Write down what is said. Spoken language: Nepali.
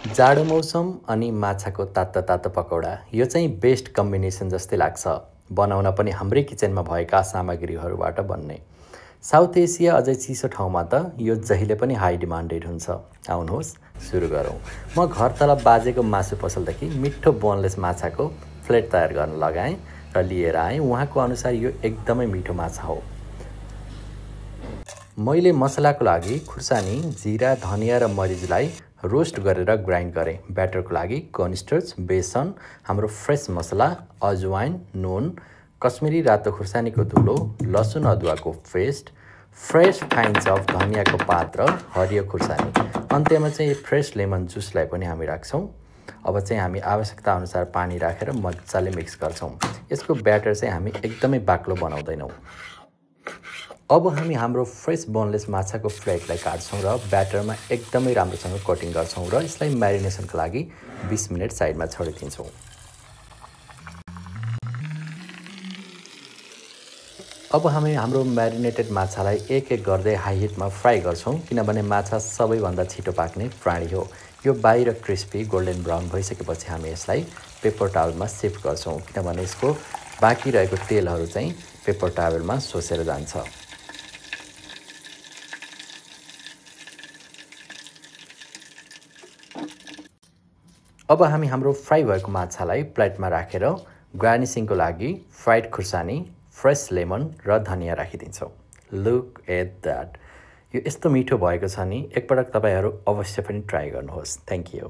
जाडो मौसम अनि माछाको तातो तातो पकौडा यो चाहिँ बेस्ट कम्बिनेसन जस्तै लाग्छ। बनाउन पनि हाम्रै किचनमा भएका सामग्रीहरूबाट बन्ने। साउथ एसिया अझै चिसो ठाउँमा त यो जहिले पनि हाई डिमान्डेड हुन्छ। आउनुहोस् सुरु गरौँ। म घर तल बाजेको मासु पसलदेखि मिठो बोनलेस माछाको प्लेट तयार गर्न लगाएँ र लिएर आएँ। उहाँको अनुसार यो एकदमै मिठो माछा हो। मैले मसलाको लागि खुर्सानी, जिरा, धनिया र मरिचलाई रोस्ट गरेर ग्राइन्ड गरेँ। ब्याटरको लागि कर्नस्टार्च, बेसन, हाम्रो फ्रेस मसला, अजवाइन, नुन, कश्मिरी रातो खुर्सानीको धुलो, लसुन अदुवाको पेस्ट, फ्रेस फाइन चप धनियाको पात र हरियो खुर्सानी। अन्त्यमा चाहिँ फ्रेस लेमन जुसलाई पनि हामी राख्छौँ। अब चाहिँ हामी आवश्यकता अनुसार पानी राखेर मजाले मिक्स गर्छौँ। यसको ब्याटर चाहिँ हामी एकदमै बाक्लो बनाउँदैनौँ। अब हामी हाम्रो फ्रेस बोनलेस माछाको फ्लेटलाई काट्छौँ र ब्याटरमा एकदमै राम्रोसँग कोटिङ गर्छौँ र यसलाई म्यारिनेसनको लागि 20 मिनट साइडमा छोडिदिन्छौँ। अब हामी हाम्रो म्यारिनेटेड माछालाई एक एक गर्दै हाई हिटमा फ्राई गर्छौँ, किनभने माछा सबैभन्दा छिटो पाक्ने प्राणी हो। यो बाहिर क्रिस्पी गोल्डन ब्राउन भइसकेपछि हामी यसलाई पेपर टावलमा सिफ्ट गर्छौँ, किनभने यसको बाँकी रहेको तेलहरू चाहिँ पेपर टावलमा सोसेर जान्छ। अब हामी हाम्रो फ्राई भएको माछालाई प्लेटमा राखेर गार्निसिङको लागि फ्राइड खुर्सानी, फ्रेस लेमन र धनिया राखिदिन्छौँ। Look at that. यो यस्तो मिठो भएको छ नि, एकपटक तपाईँहरू अवश्य पनि ट्राई गर्नुहोस्। Thank you.